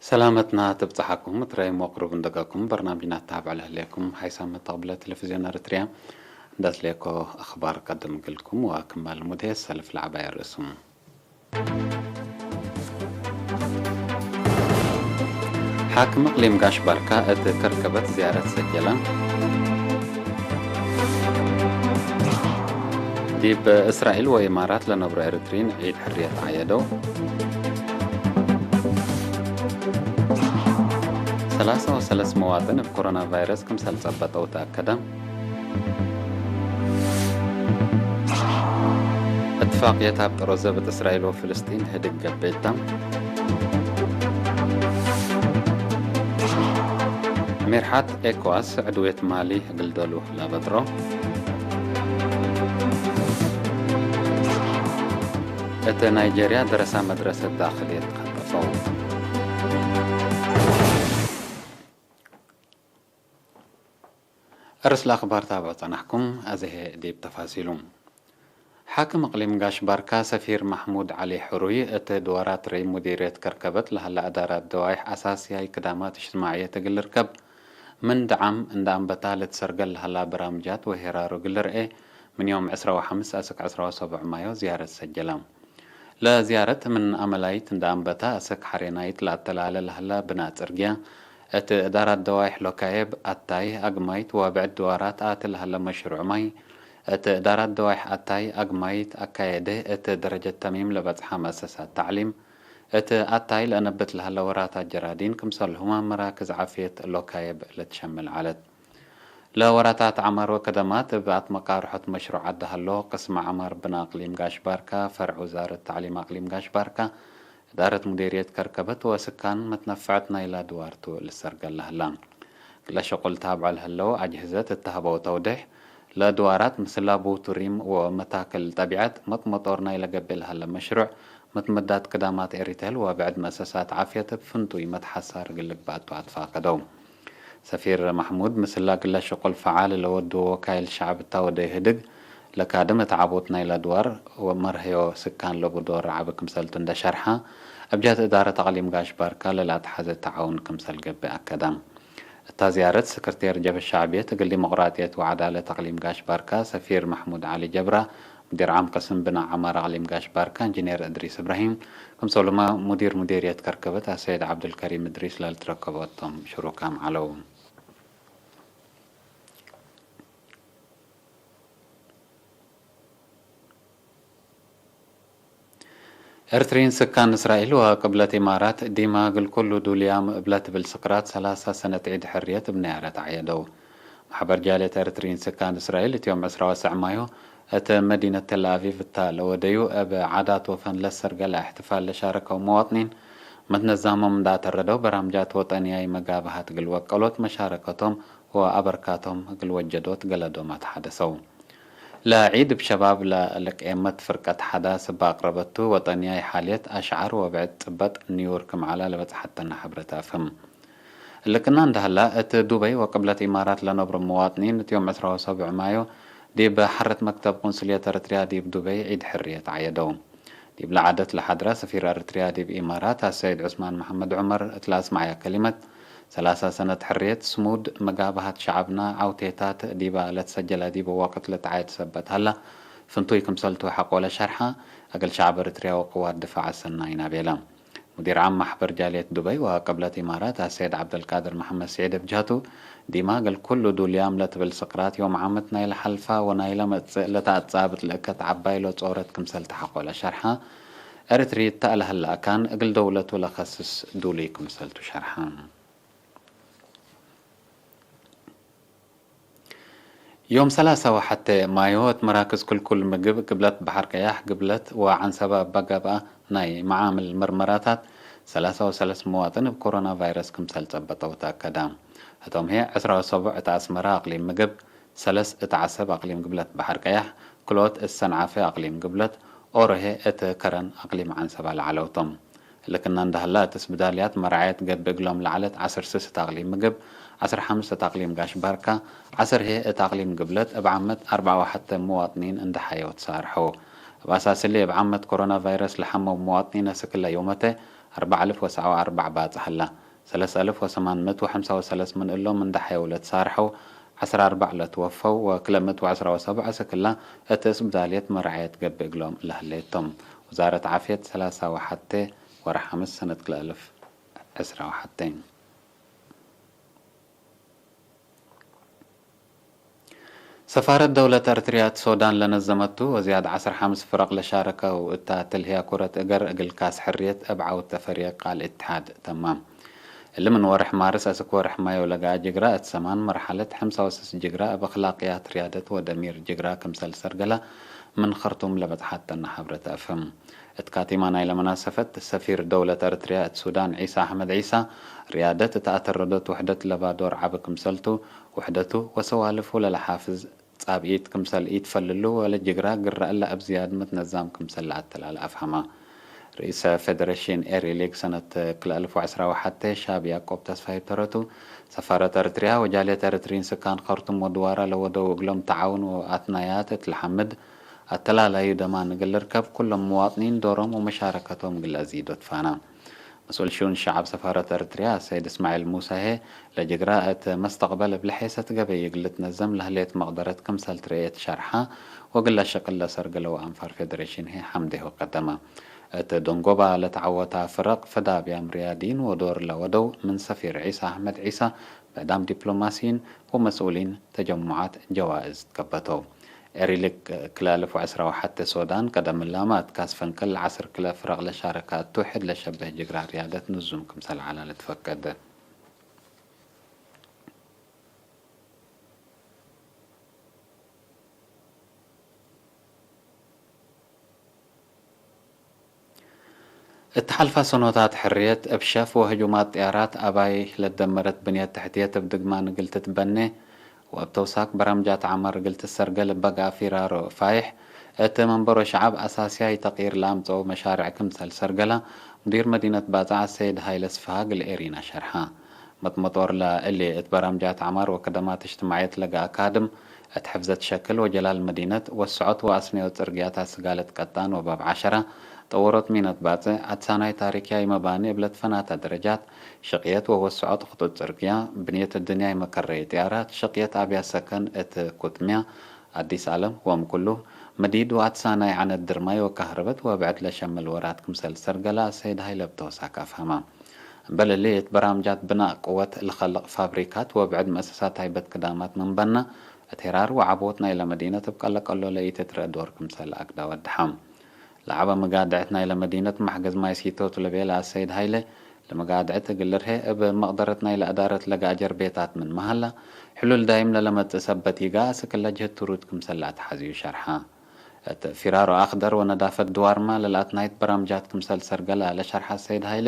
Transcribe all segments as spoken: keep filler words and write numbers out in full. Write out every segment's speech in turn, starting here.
ሰላመትና ትብጸሓኩም፣ እትረይም ወቅሩብ እንደጋኩም በርናምጅና ተታብዕ ለህሌኩም፣ ሀይሳም መተቅብለ ቴሌቪዝዮን ኤረትርያ እንደ አስሌኮ አኽባር ቀድም እግልኩም፣ ወክመ ልሙድ ሰልፍ ለዐባይ አርእሱም። ሓክም እቅሊም ጋሽ ባርካ እት ከርከበት ዝያረት ሰጀለ። ዲብ እስራኤል ወኢማራት ለነብሮ ኤረትርዪን ዒድ ሕርየት ዐየደው። ሰላሳ ወሰለስ መዋጥን እብ ኮሮና ቫይረስ ክምሰል ጸበጠው ተአከደ። እትፋቅየት አብ ጠሮዘ እት እስራኤል ወፍልስጢን ህድግ ገብእ ተ። ሜርሓት ኤኮዋስ ዕድዌት ማሊ እግል ዶሉ ለበጥሮ። እት ናይጄርያ ደረሳ መድረሰት ዳክልየት ተከጠፈው። እርስ ለአክባር ታብዖ ጸናሕኩም፣ አዜ ህዬ ዲብ ተፋሲሉ። ሓክም እቅሊም ጋሽ ባርካ ሰፊር ማሕሙድ ዐሊ ሕሩይ፣ እት ድዋራት ርዕይ ሙዲርየት ከርከበት ለሀለ እዳራት ደዋይሕ አሳስያይ ክዳማት እጅትማዕየት እግል ልርከብ፣ ምን ደዓም እንደ አንበታ ልትሰርገል ለሀላ በራምጃት ወሄራሩ እግል ልርኤ፣ ምን ዮም ዕስራ ወሐምስ አስክ ዕስራ ወሰቡዕ ማዮ ዝያረት ሰጀለ። ለዝያረት ምን አመላይት እንደ አንበታ አስክ ሐሬናይት ለአተላለ ለሀለ ብናእ ጽርግያ፣ እት እዳራት ደዋይሕ ሎካየብ፣ አታይ፣ አግማይት ወብዕድ ድዋራት አቲ ለሀለ መሽሩዕ ማይ፣ እት እዳራት ደዋይሕ አታይ፣ አግማይት፣ አካየደ፣ እት ደረጀት ተሚም ለበጽሐ መአሰሳት ተዕሊም፣ እት አታይ ለአነብት ለሀለ ወራታት ጀራዲን፣ ክምሰልሁመ መራክዝ ዓፍየት ሎካየብ ለትሸምል ዐለት። ለወራታት ዐማር ወከደማት እብ አትመቃርሖት መሽሩዕ ዐድ ሀሎ፣ ቅስም ዐማር ብነ አቅሊም ጋሽ ባርካ፣ ፈርዕ ውዛረት ተዕሊም አቅሊም ጋሽ ባርካ፣ እዳረት ሙዴርየት ከርከበት ወስካን መትነፈዐት ናይላ ድዋር ቱ ልሰርገል ለህላ። እለ ሸቁል ታብዖ ለህለው አጅህዘት እት ሀበው ተውዴሕ፣ ለድዋራት ምስል አቡቱሪም ወመታክል ጠቢዐት፣ መጥመጦር ናይለ ገብእ ለሀለ መሽሩዕ፣ መትመዳት ክዳማት ኤሪቴል ወብዕድ መአሰሳት ዓፍየት እብ ፍንቱይ መትሐሳር እግል ልግበእ ቱ አትፋቀደው። ሰፊር መሕሙድ፣ ምስል እግለ ሽቁል ፈዓል ለወዱ ወካይል ሸዕብ እታ ወደ ህድግ፣ ለካድም እት ዐቦት ናይለ ድዋር ወመርሀዮ ስካን ለቡ ዶር ዐቢ ክምሰልቱ እንደ ሸርሐ፣ እብ ጀህት እዳረት አቅሊም ጋሽ ባርካ ለለአትሐዘ ተዓውን ክምሰል ገብእ አከደ። እታ ዝያረት፣ ሰክርቴር ጀብህት ሸዕብየት እግል ዲሞቅራጥየት ወዐዳለት አቅሊም ጋሽ ባርካ ሰፊር መሕሙድ ዐሊ ጀብራ፣ ሙዲር ዓም ቅስም ብነ ዐማር አቅሊም ጋሽ ባርካ እንጅኔር እድሪስ እብራሂም፣ ክምሰሉመ ሙዲር ሙዴርየት ከርከበት አሰይድ ዐብዱልከሪም እድሪስ ለልትረከቦ እቶም ሽሩካም ዐለው። ኤርትርዪን ስካን እስራኤል ወቅብለት ኢማራት ዲማ እግል ኩሉ ዱልያም እብ ለትብል ስቅራት ሰላሳ ሰነት ዒድ ሕርየት እብ ነያረት ዐየደው። መሕበር ጃልየት ኤርትርዪን ስካን እስራኤል እት ዮም ዕስራ ወሰዕ ማዮ እት መዲነት ተል አቪቭ እተ ለወደዩ እብ ዓዳት ወፈን ለሰርገለ እሕትፋል ለሻረከው መዋጥኒን መትነዛሞም እንዳ አተረደው በራምጃት ወጠንያይ መጋብሃት እግል ወቀሎት መሻረከቶም ወአበርካቶም እግል ወጀዶት ገለዶም አትሓደሰው። ለዒድ እብ ሸባብ ለልቅየመት ፍርቀት ሐዳስ እበ አቅረበቱ ወጠንያይ ሓልየት አሽዓር ወብዕድ ጽበጥ ንዩር ክም ዐለ ለበጽሐተነ ሐብረት አፍህም። እልክና እንደ ሀላ፣ እት ዱበይ ወቅብለት ኢማራት ለነብሩ መዋጥኒን እት ዮም ዕስራ ወሰቡዕ ማዮ ዲብ ሐረት መክተብ ቁንስልየት ኤረትርያ ዲብ ዱበይ ዒድ ሕርየት ዐየደው። ዲብለ ዓደት ለሐድረ ሰፊር ኤረትርያ ዲብ ኢማራት አሰይድ ዑስማን መሐመድ ዑመር እት ለአስመዐየ ከሊመት፣ ሰላሳ ሰነት ሕርየት ስሙድ መጋብሀት ሸዐብና ዐውቴታት ዲበ ለትሰጀለ ዲብ ወቅት ለተዐየድ ሰበት ሀላ፣ ፍንቱይ ክምሰልቱ ሐቆለ ሸርሐ፣ እግል ሸዐብ ኤረትርያ ወቅዋት ድፋዕ አሰናይና ቤለ። ሙዲር ዓም ማሕበር ጃልየት ዱበይ ወቅብለት ኢማራት አሰይድ ዐብደልቃድር መሐመድ ስዒድ እብ ጀህቱ፣ ዲማ እግል ኩሉ ዱልያም ለትብል ስቅራት ዮም ዓመት ናይለ ሐልፋ ወናይለ መጽእ ለተአጻብጥ ልእከት ዐባይ ለጾረት ክምሰል ተሐቆለ ሸርሐ፣ ኤረትርዪ እተ ለሀለ አካን እግል ደውለቱ ለከስስ ዱሉይ ክምሰልቱ ሸርሐ። ዮም ሰላሳ ወሐቴ ማዮ እት መራክዝ ክልኩል ምግብ ግብለት በሐር ቀያሕ፣ ግብለት ወዐንሰበ እበ ገብአ ናይ መዓምል ምርመራታት፣ ሰላሳ ወሰለስ መዋጥን እብ ኮሮና ቫይረስ ክምሰል ጸበጠው ተአከደ። ህቶም ህዬ፣ ዕስራ ወሰቡዕ እት አስመረ አቅሊም ምግብ፣ ሰለስ እት ዐሰብ አቅሊም ግብለት በሐር ቀያሕ፣ ክልኦት እት ሰንዓፈ አቅሊም ግብለት፣ ኦሮ ህዬ እት ከረን አቅሊም ዐንሰበ ለዐለው ቶም። እልክና እንደ ሀላ፣ እት እስብዳልያት መርዓየት ገብእ እግሎም ለዐለት ዐስር ስስ እት አቅሊም ምግብ፣ ዐስር ሐምስ እት አቅሊም ጋሽ ባርካ፣ ዐስር ህዬ እት አቅሊም ግብለት፣ እብ ዓመት አርበዕ ወሐቴ መዋጥኒን እንደ ሐየው ተሳርሐው። እብ አሳስ እሊ፣ እብ ዓመት ኮሮና ቫይረስ ለሐመው መዋጥኒን አስክ እለ ዮመተ አርበዕ አልፍ ወሰብዓ ወአርበዕ ባጽዕ ሀላ። ሰለስ አልፍ ወሰማን ምእት ወሐምሳ ወሰለስ ምን እሎም እንዴ ሐየው ለትሳርሐው፣ ዐስር አርበዕ ለትወፈው ወክልኤ ምእት ወዐስራ ወሰብዕ አስክ እለ እት እስብዳልየት መራዐየት ገብእ እግሎም ለህሌት ቶም። ውዛረት ዓፍየት ሰላሳ ወሐቴ ወርሕ ሐምስ ሰነት ክልኤ አልፍ ዐስራ ወሐቴ። ሰፋረት ደውለት ኤረትርያ እት ሶዳን ለነዘመቱ ወዝያድ ዐስር ሐምስ ፍረቅ ለሻረከው እታ ትልህያ ኩረት እገር እግል ካስ ሕርየት እብ ዐውት ተፈርየ ቃል እትሓድ ተማም። እሊ ምን ወርሕ ማርስ አስክ ወርሕ ማዮ ለገአ ጅግራ እት ሰማን መርሐለት ሕምሳ ወስስ ጅግራ እብ አክላቅያት ርያደት ወደሚር ጅግራ ክምሰል ሰርገላ ምን ከርቱም ለበጽሐት ተናሓብረት አፍህም። እት ካቲማ ናይለ መናሰፈት፣ ሰፊር ደውለት ኤረትርያ እት ሱዳን ዒሳ አሕመድ ዒሳ፣ ርያደት እት አተረዶት ውሕደት ለባ ዶር ዐቢ ክምሰልቱ፣ ውሕደቱ ወሰዋልፉ ለለሓፍዝ ጻብኢት ክምሰል ኢትፈልሉ ወለጅግራ ግረ እለ እብ ዝያድ ምትነዛም ክምሰል ለአተላለ አፍሀማ። ርኢሰ ፌደሬሽን ኤሪ ሊግ ሰነት ክልኤ አልፍ ወዐስራ ወሐቴ ሻብ ያዕቆብ ተስፋይ ብተረቱ፣ ሰፋረት ኤረትርያ ወጃልየት ኤረትርዪን ስካን ከርቱም ወድዋራ ለወደው እግሎም ተዓውን ወአትናያት እት ለሐምድ፣ አተላላዩ ደማን እግል ልርከብ፣ ኩሎም መዋጥኒን ዶሮም ወመሻረከቶም እግል ለአዚዶ ትፋና። መስኡል ሽኡን ሸዐብ ሰፋረት ኤረትርያ ሰይድ እስማዒል ሙሳ ህዬ፣ ለጅግራ እት መስተቅበል እብ ለሔሰት ገበይ እግል ልትነዘም ለህሌት መቅደረት ክምሰል ትረኤ እት ሸርሐ፣ ወእግለ ሸቅል ለሰርገለው አንፋር ፌደሬሽን ህዬ ሐምዴሁ ቀደመ። እት ደንጎባ ለተዐወታ ፍረቅ፣ ፈዳብያም ርያዲን ወዶር ለወደው ምን ሰፊር ዒሳ አሕመድ ዒሳ፣ ብዕዳም ዲፕሎማሲይን ወመስኡሊን ተጀሙዓት ጀዋእዝ ትከበተው። ኤሪሊክ ክልኤ አልፍ ወዐስራ ወሐቴ ሶዳን ቀደም እላመ እት ካስ ፈንቅል ዐስር ክልኤ ፍረቅ ለሻረከ እቱ ሕድ ለሸብህ ጅግራ ርያደት ንዙም ክምሰል ዐለ ልትፈቀድ። እት ሐልፋ ሰኖታት ሕርየት፣ እብ ሸፍ ወህጁማት ጥያራት አባይ ለትደመረት ብንየት ተሕትየት እብ ድግማን እግል ትትበኔ ወእብ ተውሳክ በራምጃት ዐማር እግል ትሰርገል እበ ገአ ፊራሮ ፋይሕ፣ እት መንበሮ ሸዐብ አሳስያይ ተቅይር ለአምጸው መሻርዕ ክምሰል ሰርገላ፣ ሙዲር መዲነት ባጽዕ አሰይድ ሀይለ ስፍሃ እግል ኤሪና ሸርሐ። መጥመጦር ለእሊ እት በራምጃት ዐማር ወከደማት እጅትማዕየት ለገአ ካድም፣ እት ሕፍዘት ሸክል ወጀላል መዲነት ወሰዖት ወአስኔ ወጽርግያት አስጋለት ቀጣን ወባብ ዐሸራ፣ ጠወሮት ሚነት ባጽዕ፣ አትሳናይ ታሪክያይ መባኒ እብ ለትፈናተ ደረጃት፣ ሽቅየት ወወሰዖት ክጡጥ ጽርግያ፣ ብንየት እድንያይ መከረይ ጥያራት፣ ሽቅየት አብያት ሰከን እት ኩትምያ፣ አዲስ አለም ወእምኩሉ፣ መዲድ ወአትሳናይ ዐነት ድርማይ ወካህረበት ወብዕድ ለሸምል ወራት ክምሰል ሰርገላ አሰይድ ሀይለ እብ ተውሳክ አፍሀማ። እምበል እሊ፣ እት በራምጃት ብናእ ቅወት ለኸልቅ ፋብሪካት ወብዕድ መአሰሳት ሃይበት ክዳማት ምን በና፣ እት ሄራር ወዐቦት ናይለ መዲነት እብ ቀለቀሎ ለኢትትረአ ዶር ክምሰል አግዳ ወደሐ። ለዐበ መጋድዕት ናይለ መዲነት መሕገዝ ማይ ሲቶቱ ለቤለ አሰይድ ሀይለ፣ ለመጋድዕት እግል ልርሄ እብ መቅደረት ናይለ አዳረት ለገአ ጀርቤታት ምንመ ሀላ፣ ሕሉል ዳይም ለለመጽእ ሰበት ኢገአ አስክ እለ ጅህት ትሩድ ክምሰል ለአትሐዝዩ ሸርሐ። እት ፊራሮ አክደር ወነዳፈት ድዋርማ ለለአትናይት በራምጃት ክምሰል ሰርገላ ለሸርሐ ሰይድ ሀይለ፣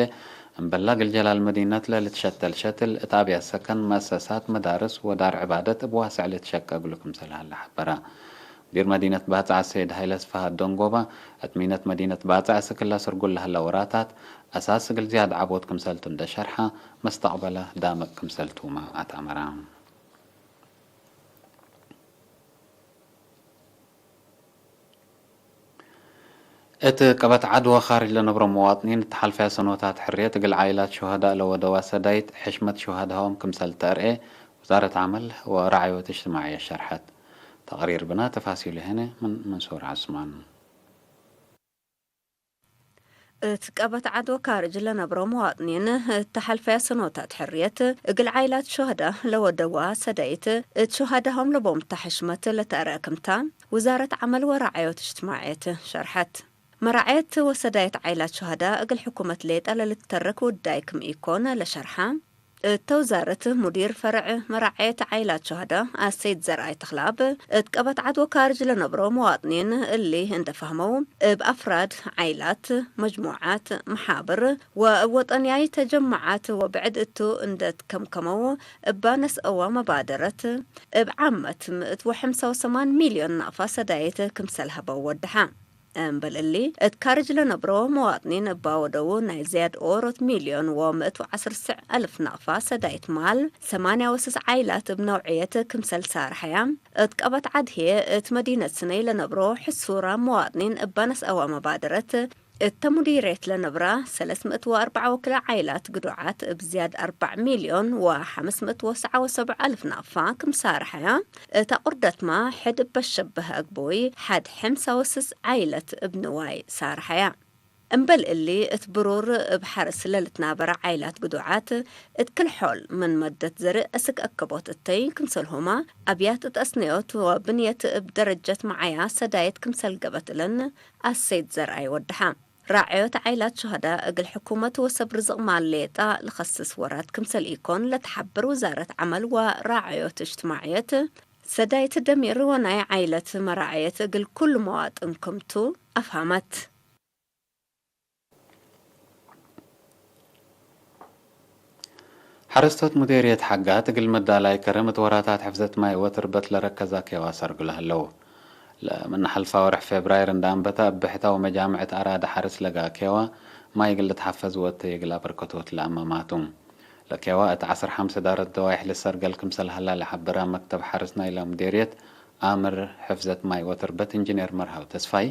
እምበላ እግል ጀላል መዲነት ለልትሸተል ሸትል፣ እት አብያት ሰከን፣ መአሰሳት፣ መዳርስ ወዳር ዕባደት እብ ዋስዕ ልትሸቀ እግሉ ክምሰል ሀለ ሐበረ። ሙዲር መዲነት ባጽዕ ሰይድ ሀይለ ስፍሃት ደንጎባ፣ እት ሚነት መዲነት ባጽዕ አስክ እለ ስርጉል ለሀለ ወራታት አሳስ እግል ዝያድ ዐቦት ክምሰልቱ እንዴ ሸርሐ፣ መስተቅበለ ዳምቅ ክምሰልቱመ አትአመረ። እት ቀበት ዐድ ወካርጅ ለነብሮ መዋጥኒን እት ሐልፈያ ሰኖታት ሕርየት እግል ዓኢላት ሹሀዳእ ለወደዋ ሰዳይት ሕሽመት ሹሀዳሆም ክምሰል ተአርኤ ውዛረት ዐመል ወረዐዮት እጅትማዕየት ሸርሐት። ተቅሪር ብና ተፋሲሉ ህነ ምን መንሱር ዐስማን። እት ቀበት ዐድ ወካርጅ ለነብሮ መዋጥኒን እት ሐልፈያ ሰኖታት ሕርየት እግል ዓኢላት ሹሀዳእ ለወደዋ ሰዳይት እት ሹሀዳሆም ለቦምታ ሕሽመት ለተአርኤ ክምታ፣ ውዛረት ዐመል ወረዐዮት እጅትማዕየት ሸርሐት። መራዐየት ወሰዳየት ዓኢላት ሹሀዳእ እግል ሕኩመት ሌጠ ለልትተረክ ውዳይ ክም ኢኮን ለሸርሐ፣ እተ ውዛረት ሙዲር ፈርዕ መራዐየት ዓኢላት ሹሀዳእ አሰይድ ዘርአይ ተኽለአብ፣ እት ቀበት ዐድ ወካርጅ ለነብሮ መዋጥኒን እሊ እንዴ ፈህመው፣ እብ አፍራድ ዓኢላት፣ መጅሙዓት፣ መሓብር ወእብ ወጠንያይ ተጀመዓት ወብዕድ እቱ እንዴ ትከምከመው፣ እባ ነስአወ መባደረት፣ እብ ዓመት ምእት ወሐምሳ ወሰማን ሚልዮን ናቅፋ ሰዳይት ክምሰል ሀበው ወደሐ። እምበል እሊ፣ እት ካርጅ ለነብሮ መዋጥኒን እብ አወደዉ ናይ ዝያድ ኦሮት ሚልዮን ወምእት ወዐስር ስዕ አልፍ ናቅፋ ሰዳይት ማል፣ ሰማንያ ወስስ ዓይላት እብ ነውዕየት ክምሰል ሳርሐያ፣ እት ቀበት ዐድ ህዬ እት መዲነት ስነይ ለነብሮ ሕሱራ መዋጥኒን እበ ነስአወ መባደረት፣ እተ ሙዲርየት ለነብራ ሰለስ ምእት ወአርበዕ ወክለ ዓይላት ግዱዓት እብ ዝያድ አርበዕ ሚልዮን ወሐምስ ምእት ወሰዓ ወሰብዕ አልፍ ናቅፋ ክም ሳርሐያ፣ እት አቁርደትማ ሕድ እበ ሸብህ አግቡይ ሐድ ሕምሳ ወስስ ዓይለት እብ ንዋይ ሳርሐያ። እምበል እሊ፣ እት ብሩር እብ ሐርስ ለልትናበረ ዓይላት ግዱዓት፣ እት ክል ሖል ምን መደት ዘርእ እስክ አከቦት እተይ ክምሰልሁመ፣ አብያት እት አስነዮት ወብንየት እብ ደረጀት መዓያ ሰዳየት ክምሰል ገበት እለን አሰይድ ዘርአይ ወድሐ። ራዕዮት ዓይላት ሹሀዳ እግል ሕኩመት ወሰብ ርዝቅ ማል ሌጣ ለኸስስ ወራት ክምሰል ኢኮን ለትሐብር ውዛረት ዐመል ወራዕዮት እጅትማዕየት፣ ሰዳይት ደሚር ወናይ ዓይለት መራዐየት እግል ኩሉ መዋጥን ክምቱ አፍሀመት። ሐረስቶት ሙዴርየት ሐጋት እግል መዳላይ ከረም እት ወራታት ሕፍዘት ማይ ወትርበት ለረከዛ ኬዋ ሰርጉ ለህለው። ለምን ሐልፋ ወርሕ ፌብራይር እንደ አንበተ እብ ብሕታ ወመጃምዕት አራደ ሐርስ ለጋ ኬዋ ማይ እግል ልትሐፈዝ ወእተየ እግል አበርከቶት ለአመማቱ። ለኬዋ እት ዐስር ሐምስ እዳረት ደዋይሕ ልሰርገል ክምሰል ሀላ ለሐበራ መክተብ ሐርስ ናይለ ሙዴርየት፣ አምር ሕፍዘት ማይ ወትርበት እንጅኔር መርሃው ተስፋይ፣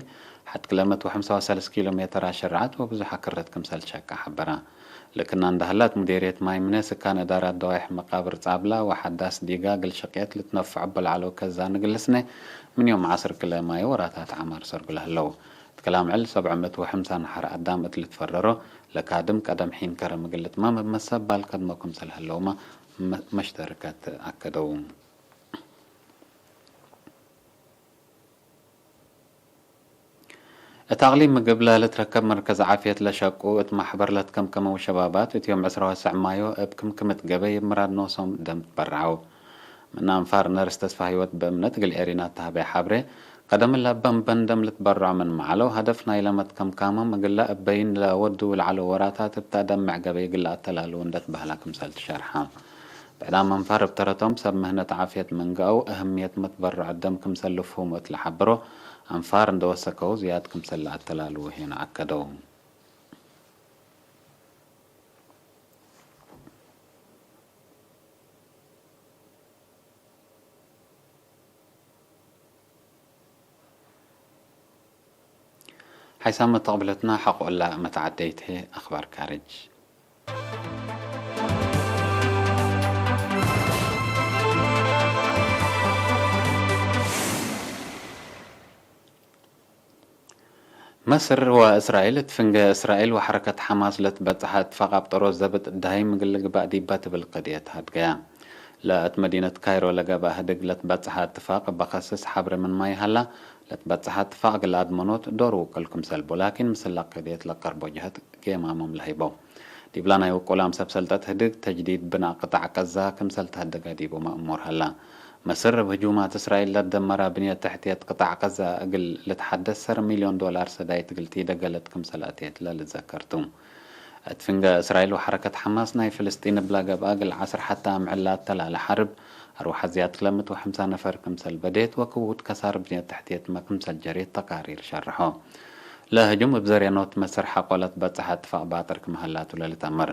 ሐድ ክለ ምእት ወሐምሳ ወሰለስ ኪሎ ሜተር አሸረዐት ወብዙሕ አክረት ክምሰል ሸቀ ሐበራ። ልክና እንደ ሀላት፣ ሙዴርየት ማይ ምነ ስካን እዳራት ደዋይሕ መቃብር ጻብላ ወሐዳስ ዲጋ እግል ሸቅየት ልትነፈዕ እበ ለዐለው ከዛን እግል ልስነ፣ ምን ዮም ዐስር ክለ ማይ ወራታት ዐማር ሰርጉ ለህለው። እት ክላም ዕል፣ ሰብዕ ምእት ወሐምሳ ነሐር አዳም እት ልትፈረሮ፣ ለካድም ቀደም ሒን ከረም እግል ልትመም እብ መሰባል ከድሞ ክምሰል ህለውመ መ-፣ መሽተርከት አከደው። እት አቅሊም ምግብ ለልትረከብ መርከዝ ዓፍየት ለሸቁ እት ማሕበር ለትከምከመው ሸባባት፣ እት ዮም ዕስራ ወሰዕ ማዮ እብ ክምክምት ገበይ እብ ምራድ ኖሶም ደም ትበረዐው። ምን አንፋር ነርስ ተስፋ ህይወት በእምነት እግል ኤሪና ተሀቤ ሐብሬ፣ ቀደም ለበን በን ደም ልትበረዑ ምንመ ዐለው፣ ሀደፍ ናይለ መትከምካሞም እግለ እበይን ለወዱ ለዐለው ወራታት እብ ተአደምዕ ገበይ እግል ለአተላልዉ እንዴ ትበህላ ክምሰል ትሸርሐ። ብዕዳም አንፋር እብ ተረቶም ሰብ ምህነት ዓፍየት ምን ገአው፣ እህምየት መትበረዑ ደም ክምሰል ልፍሁሙ እት ለሐብሮ፣ አንፋር እንዴ ወሰከው ዝያድ ክምሰል ለአተላልዉ ሄነ አከደው። ሓይሳም መተቅብለትና ሐቆ እላ መተዓደይት ህዬ አኽባር ካርጅ። መስር ወእስራኤል እት ፍንገ እስራኤል ወሐረከት ሐማስ ለትበጽሐ እትፋቅ አብጠሮት ዘብጥ ዳይም እግል ልግባእ ዲባ ትብል ቅድየት ሀድገያ። ለእት መዲነት ካይሮ ለገብአ ህድግ ለትበጽሐ እትፋቅ እበ ከስስ ሐብሬ ምንማ ይሀላ፣ ለትበጽሐ እትፋቅ እግል አድመኖት ዶር ውቅል ክምሰል ቡ፣ ላኪን ምስል ለቅድየት ለቀርቦ ጀህት ጌማሞም ለሀይበው። ዲብላ ናይ ውቁላም ሰብ ሰልጠት ህድግ ተጅዲድ ብናእ ቅጣዕ ቀዛ ክምሰል ተሀደገ ዲቡ መእሙር ሀላ። መስር እብ ህጁማት እስራኤል ለትደመራ ብንየት ተሕትየት ቅጣዕ ቀዛ እግል ልትሐደስ ሰር ሚልዮን ዶላር ሰዳይት እግል ቲደገለት ክምሰል አትየት ለልትዘከር ቱ። እት ፍንገ እስራኤል ወሐረከት ሐማስ ናይ ፍልስጢን እብላ ገብአ እግል ዐስር ሐታ አምዕል ለአተላለ ሐርብ፣ አርወሐ ዝያድ ክለ ምእት ወሐምሳ ነፈር ክምሰል በዴት ወክውት ከሳር ብንየት ተሕትየትመ ክምሰል ጀሬት ተቃሪር ሸርሖ። ለህጁም እብ ዘርየኖት መስር ሐቆ ለትበጽሐ እትፋቅ ባጥር ክም ሀላቱ ለልትአመር።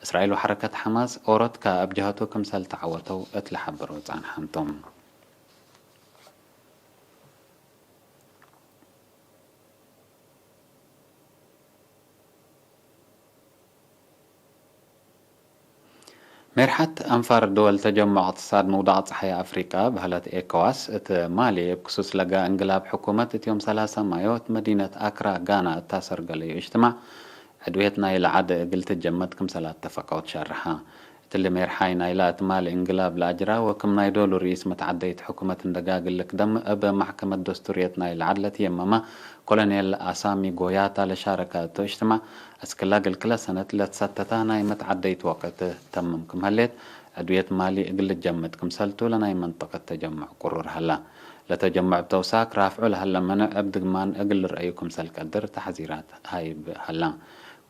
እስራኤል ወሐረከት ሐማስ ኦሮት ከእብ ጀሀቱ ክምሰል ተዐወተው እት ለሐብሮ ጻንሐንቶም። ሜርሐት አንፋር ድወል ተጀሙዕ እቅትሳድ ምውዳቅ ጸሓይ አፍሪቃ በህለት ኤኮዋስ፣ እት ማሊ እብ ክሱስ ለገአ እንግላብ ሕኩመት እት ዮም ሰላሳ ማዮ እት መዲነት አክራ ጋና እት አሰርገለዩ እጅትማዕ፣ ዕድውየት ናይለ ዐድ እግል ትጀመድ ክምሰል አተፈቀው ትሸርሐ። እትሊ ሜርሓይ ናይላ እት ማሊ እንግላብ ለአጅራ ወክም ናይ ዶሉ ርኢስ መትዓደይት ሕኩመት እንደጋግል ልክደም እብ መሕከመት ደስቱርየት ናይለ ዐድ ለትየመመ ኮሎኔል አሳሚ ጎያታ ለሻረከ እቱ እጅትማዕ፣ አስክላ እግል ክለ ሰነት ለትሰተተ ናይ መትዓደይት ወቅት ተምም ክም ህሌት፣ ዕድውየት ማሊ እግል ልጀምድ ክምሰልቱ ለናይ መንጠቀት ተጀሙዕ ቅሩር ሀላ። ለተጀሙዕ እብ ተውሳክ ራፍዑ ለሀለ መነዕ እብ ድግማን እግል ልርአዩ ክምሰል ቀድር ተሕዚራት ሀይብ ሀላ።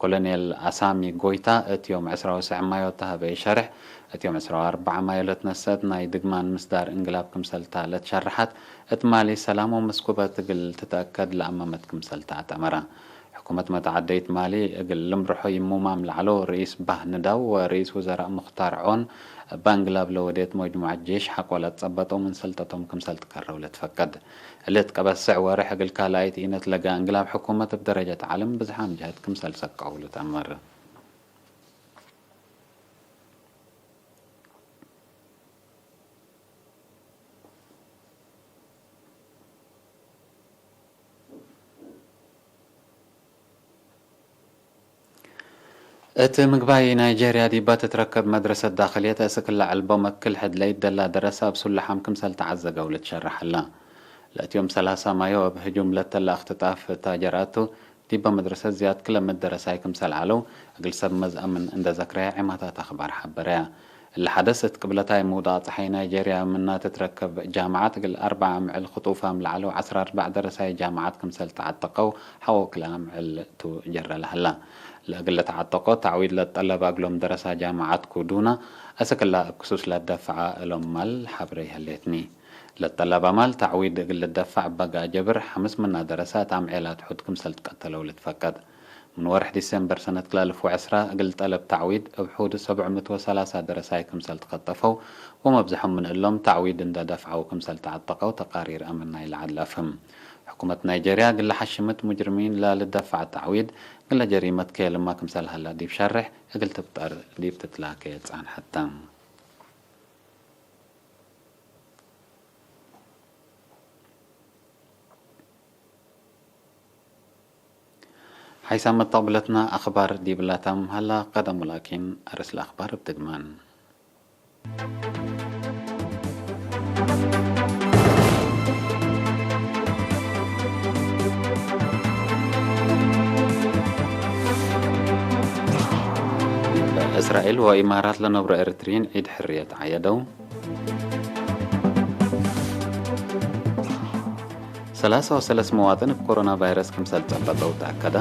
ኮሎኔል አሳሚ ጎይታ እት ዮም ዕስራ ወሰዕ ማዮ ተሀበየ ሸርሕ፣ እት ዮም ዕስራ ወአርበዕ ማዮ ለትነሰአት ናይ ድግማን ምስዳር እንግላብ ክምሰልታ ለትሸረሐት፣ እት ማሊ ሰላም ወምስኩበት እግል ትትአከድ ለአመመት ክምሰልታ አትአመረ። ሕኩመት መተዓደይት ማሊ እግል ልምርሖ ይሙማም ለዐለው ርኢስ ባህ ንዳው ወርኢስ ውዘራእ ሙክታር ዖን፣ እበ እንግላብ ለወዴት መጅሙዐት ጄሽ ሐቆ ለትጸበጠው ምን ሰልጠቶም ክምሰል ትከረው ለትፈቀድ። እሊ እት ቀበት ስዕ ወርሕ እግል ካልኣይት ኢነት ለገአ እንግላብ ሕኩመት እብ ደረጀት ዓለም ብዝሓም ጀህት ክምሰል ሰቀው ልትአመር። እት ምግባይ ናይጄርያ ዲበ ትትረከብ መድረሰት ዳክልየት እስክለ ዐልቦ መክል ሕድ ለኢደላ ደረሰ እብ ሱላሓም ክምሰል ተዐዘገው ልትሸረሕ ሀላ። ለእት ዮም ሰላሳ ማዮ እብ ህጁም ለተለ እክትጣፍ ታጀር አቱ፣ ዲበ መድረሰት ዝያድ ክለ ምድ ደረሳይ ክምሰል ዐለው እግል ሰብ መዝአምን እንደ ዘክረየ ዔማታት አክባር ሐበረያ። እሊ ሐደስ እት ቅብለታይ ምውዳቅ ጸሓይ ናይጄርያ ምና ትትረከብ ጃምዓት እግል አርበዕ አምዕል ክጡፋም ለዐለው ዐስራ አርበዕ ደረሳይ ጃምዓት ክምሰል ተዓጠቀው ሐቆ ክለ አምዕል ቱ ጀረ ለሀላ። ለእግል ለተዓጠቆ ተዕዊድ ለትጠለበ እግሎም ደረሳ ጃምዓት ኩዱና አስክላ እብ ክሱስ ለደፈዐ እሎም ማል ሐብሬ ይሀሌትኒ። ለትጠለበ ማል ተዕዊድ እግል ልደፈዕ እበ ገአ ጀብር፣ ሐምስ ምና ደረሳት አምዔላት ሑድ ክምሰል ትቀተለው ልትፈቀድ። ምን ወርሕ ዲሴምበር ሰነት ክል አልፍ ወዐስራ እግል ጠለብ ተዕዊድ እብ ሑድ ሰብዕ ምእት ወሰላሳ ደረሳይ ክምሰል ትከጠፈው ወመብዝሖም ምን እሎም ተዕዊድ እንደ ደፍዐው ክምሰል ተዐጠቀው ተቃሪር አምን ናይለ ዐድ ለአፍህም። ሕኩመት ናይጄርያ እግል ለሐሽምት ሙጅርሚን ለልደፈዕ ተዕዊድ እግለ ጀሪመት ከየልማ ክምሰል ሀላ ዲብ ሸርሕ እግል ትብጠር ዲብ ትትላኬ ጸንሐት ተ። ሓይሳም መተቅብለትና አክባር ዲብላ ታምም ሀላ፣ ቀደሙ ላኪን አርእስ ለአክባር እብ ድግማን። ዲብ እስራኤል ወኢማራት ለነብሮ ኤረትርዪን ዒድ ሕርየት ዐየደው። ሰላሳ ወሰለስ መዋጥን እብ ኮሮና ቫይረስ ክምሰል ጸበጠው ተአከደ።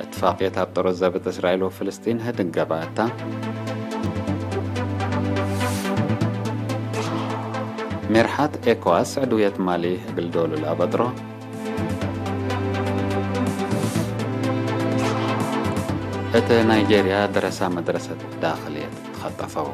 እትፋቅየት አብጠሮ ዘብጥ እስራኤል ወፍልስጢን ህድግ ገብአት ተ። ሜርሓት ኤኮዋስ ዕድውየት ማሊ እግል ዶሉ ለአበጥሮ። እት ናይጄርያ ደረሳ መድረሰት ዳክልየት ትከጠፈው።